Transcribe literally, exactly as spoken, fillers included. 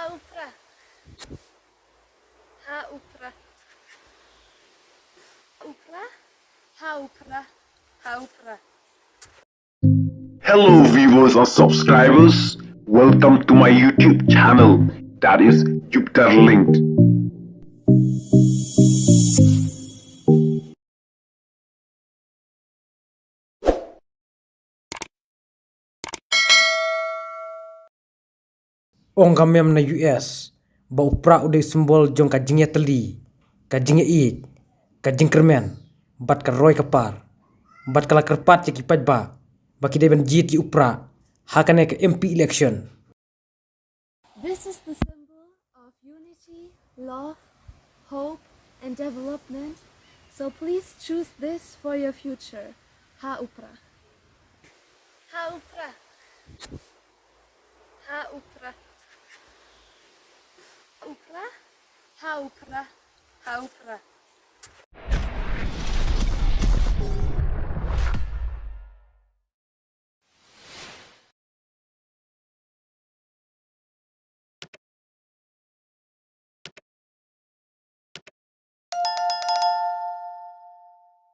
Ha u Prah. Ha u Prah. U Prah. Ha u Prah. Ha u Prah. Hello viewers and subscribers, welcome to my YouTube channel, that is Jupiter Linked. Ong ka mem na U S ba u prah u dei u symbol jong ka jingïatylli, ka jingïaieit, ka jingkyrmen bad ka roi ka par, bad ka la kyrpad ïa ki paidbah ba ki dei ban jied ïa u prah ha kane ka M P election. This is the symbol of unity, love, hope, and development. So please choose this for your future. Ha u prah. Ha u prah. Ha u prah. U prah. Ha u prah. Ha u prah.